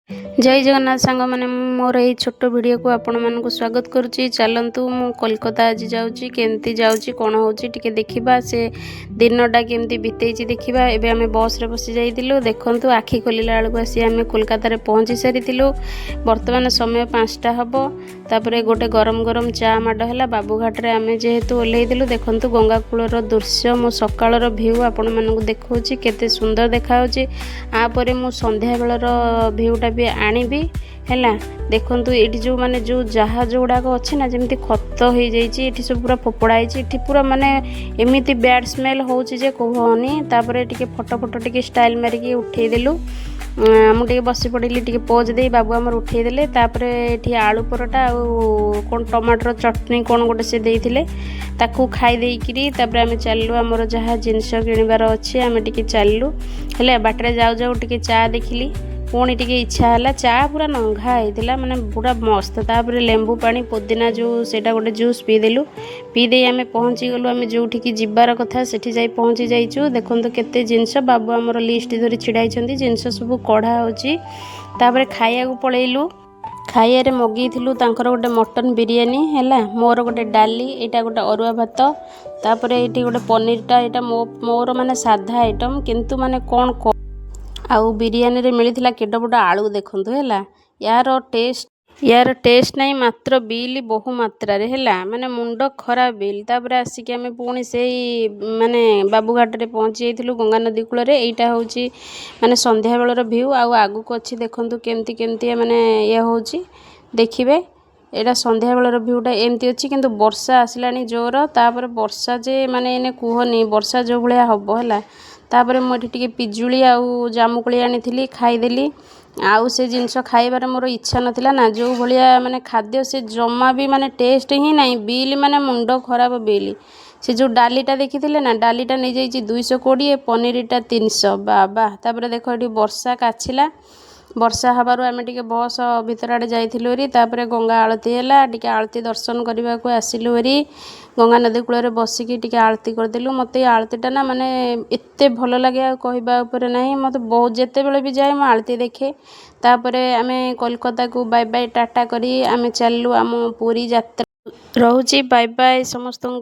ଜୟ ଜଗନ୍ନାଥ ସାଙ୍ଗମାନେ, ମୁଁ ମୋର ଏଇ ଛୋଟ ଭିଡ଼ିଓକୁ ଆପଣମାନଙ୍କୁ ସ୍ୱାଗତ କରୁଛି। ଚାଲନ୍ତୁ, ମୁଁ କୋଲକାତା ଆଜି ଯାଉଛି। କେମିତି ଯାଉଛି, କ'ଣ ହେଉଛି, ଟିକେ ଦେଖିବା। ସେ ଦିନଟା କେମିତି ବିତେଇଛି ଦେଖିବା। ଏବେ ଆମେ ବସ୍ରେ ବସି ଯାଇଥିଲୁ। ଦେଖନ୍ତୁ, ଆଖି ଖୋଲିଲା ବେଳକୁ ଆସି ଆମେ କୋଲକାତାରେ ପହଞ୍ଚି ସାରିଥିଲୁ। ବର୍ତ୍ତମାନ ସମୟ 5ଟା ହେବ। ତାପରେ ଗୋଟେ ଗରମ ଗରମ ଚା ମାଡ଼ ହେଲା। ବାବୁଘାଟରେ ଆମେ ଯେହେତୁ ଓହ୍ଲେଇଥିଲୁ, ଦେଖନ୍ତୁ ଗଙ୍ଗା କୂଳର ଦୃଶ୍ୟ। ମୁଁ ସକାଳର ଭିଉ ଆପଣମାନଙ୍କୁ ଦେଖାଉଛି, କେତେ ସୁନ୍ଦର ଦେଖାଯାଉଛି। ତାପରେ ମୁଁ ସନ୍ଧ୍ୟାବେଳର ଭିଉଟା ବି ଆଣିବି, ହେଲା। ଦେଖନ୍ତୁ, ଏଇଠି ଯେଉଁ ମାନେ ଯେଉଁ ଜାହାଜ ଗୁଡ଼ାକ ଅଛି ନା, ଯେମିତି ଖତ ହେଇଯାଇଛି। ଏଠି ସବୁ ପୁରା ଫୋପଡ଼ା ହେଇଛି। ଏଠି ପୁରା ମାନେ ଏମିତି ବ୍ୟାଡ୍ ସ୍ମେଲ୍ ହେଉଛି ଯେ କୁହନି। ତାପରେ ଟିକେ ଫଟୋ ଫଟୋ ଟିକେ ଷ୍ଟାଇଲ୍ ମାରିକି ଉଠେଇଦେଲୁ। ମୁଁ ଟିକେ ବସି ପଡ଼ିଲି, ଟିକେ ପୋଜ୍ ଦେଇ ବାବୁ ଆମର ଉଠେଇଦେଲେ। ତାପରେ ଏଠି ଆଳୁ ପରଟା ଆଉ କ'ଣ ଟମାଟର ଚଟଣି କ'ଣ ଗୋଟେ ସେ ଦେଇଥିଲେ, ତାକୁ ଖାଇ ଦେଇକିରି ତାପରେ ଆମେ ଚାଲିଲୁ। ଆମର ଯାହା ଜିନିଷ କିଣିବାର ଅଛି, ଆମେ ଟିକେ ଚାଲିଲୁ। ହେଲେ ବାଟରେ ଯାଉ ଯାଉ ଟିକେ ଚା ଦେଖିଲି, ପୁଣି ଟିକେ ଇଚ୍ଛା ହେଲା। ଚା ପୁରା ନଙ୍ଘା ହେଇଥିଲା, ମାନେ ପୁରା ମସ୍ତ। ତାପରେ ଲେମ୍ବୁ ପାଣି ପୋଦିନା ଯେଉଁ, ସେଇଟା ଗୋଟେ ଜୁସ୍ ପିଇଦେଲୁ। ପିଇ ଦେଇ ଆମେ ପହଞ୍ଚିଗଲୁ। ଆମେ ଯେଉଁଠିକି ଯିବାର କଥା, ସେଠି ଯାଇ ପହଞ୍ଚି ଯାଇଛୁ। ଦେଖନ୍ତୁ କେତେ ଜିନିଷ, ବାବୁ ଆମର ଲିଷ୍ଟ ଧରି ଛିଡ଼ା ହେଇଛନ୍ତି। ଜିନିଷ ସବୁ କଢ଼ା ହେଉଛି। ତାପରେ ଖାଇବାକୁ ପଳେଇଲୁ। ଖାଇବାରେ ମଗେଇଥିଲୁ ତାଙ୍କର ଗୋଟେ ମଟନ୍ ବିରିୟାନୀ ହେଲା, ମୋର ଗୋଟେ ଡାଲି, ଏଇଟା ଗୋଟେ ଅରୁଆ ଭାତ, ତାପରେ ଏଇଠି ଗୋଟେ ପନିରଟା। ଏଇଟା ମୋ ମୋର ମାନେ ସାଧା ଆଇଟମ୍, କିନ୍ତୁ ମାନେ କ'ଣ ଆଉ ବିରିୟାନୀରେ ମିଳିଥିଲା କେଡ଼େ ବଡ଼ ଆଳୁ ଦେଖନ୍ତୁ, ହେଲା। ୟାର ଟେଷ୍ଟ ନାହିଁ, ମାତ୍ର ବିଲ୍ ବହୁ ମାତ୍ରାରେ ହେଲା, ମାନେ ମୁଣ୍ଡ ଖରାପ ବିଲ୍। ତାପରେ ଆସିକି ଆମେ ପୁଣି ସେଇ ମାନେ ବାବୁଘାଟରେ ପହଞ୍ଚି ଯାଇଥିଲୁ, ଗଙ୍ଗା ନଦୀ କୂଳରେ। ଏଇଟା ହେଉଛି ମାନେ ସନ୍ଧ୍ୟାବେଳର ଭିଉ। ଆଉ ଆଗକୁ ଅଛି, ଦେଖନ୍ତୁ କେମିତି କେମିତି ମାନେ ଇଏ ହେଉଛି, ଦେଖିବେ। ଏଇଟା ସନ୍ଧ୍ୟାବେଳର ଭିଉଟା ଏମିତି ଅଛି, କିନ୍ତୁ ବର୍ଷା ଆସିଲାଣି ଜୋର। ତାପରେ ବର୍ଷା ଯେ ମାନେ ଏଇନେ କୁହନି, ବର୍ଷା ଯେଉଁ ଭଳିଆ ହେବ ହେଲା। ତାପରେ ମୁଁ ଏଠି ଟିକେ ପିଜୁଳି ଆଉ ଜାମୁକୋଳି ଆଣିଥିଲି, ଖାଇଦେଲି। ଆଉ ସେ ଜିନିଷ ଖାଇବାରେ ମୋର ଇଚ୍ଛା ନଥିଲା ନା। ଯେଉଁ ଭଳିଆ ମାନେ ଖାଦ୍ୟ, ସେ ଜମା ବି ମାନେ ଟେଷ୍ଟ ହିଁ ନାହିଁ। ବିଲ୍ ମାନେ ମୁଣ୍ଡ ଖରାପ ବିଲ୍। ସେ ଯେଉଁ ଡାଲିଟା ଦେଖିଥିଲେ ନା, ଡାଲିଟା ନେଇଯାଇଛି 220, ପନିରଟା 300, ବାବା। ତାପରେ ଦେଖ, ଏଠି ବର୍ଷା କାଚିଲା। ବର୍ଷା ହେବାରୁ ଆମେ ଟିକେ ବସ୍ ଭିତର ଆଡ଼େ ଯାଇଥିଲୁ ହେରି। ତାପରେ ଗଙ୍ଗା ଆଳତୀ ହେଲା, ଟିକେ ଆଳତୀ ଦର୍ଶନ କରିବାକୁ ଆସିଲୁ ହେରି। ଗଙ୍ଗା ନଦୀ କୂଳରେ ବସିକି ଟିକେ ଆଳତୀ କରିଦେଲୁ। ମୋତେ ଏ ଆଳତୀଟା ନା ମାନେ ଏତେ ଭଲ ଲାଗେ, ଆଉ କହିବା ଉପରେ ନାହିଁ। ମୋତେ ବହୁତ, ଯେତେବେଳେ ବି ଯାଏ ମୁଁ ଆଳତୀ ଦେଖେ। ତାପରେ ଆମେ କୋଲକାତାକୁ ବାଏ ବାଏ ଟାଟା କରି ଆମେ ଚାଲିଲୁ ଆମ ପୁରୀ ଯାତ୍ରା। ରହୁଛି, ବାଏ ବାଏ ସମସ୍ତଙ୍କୁ।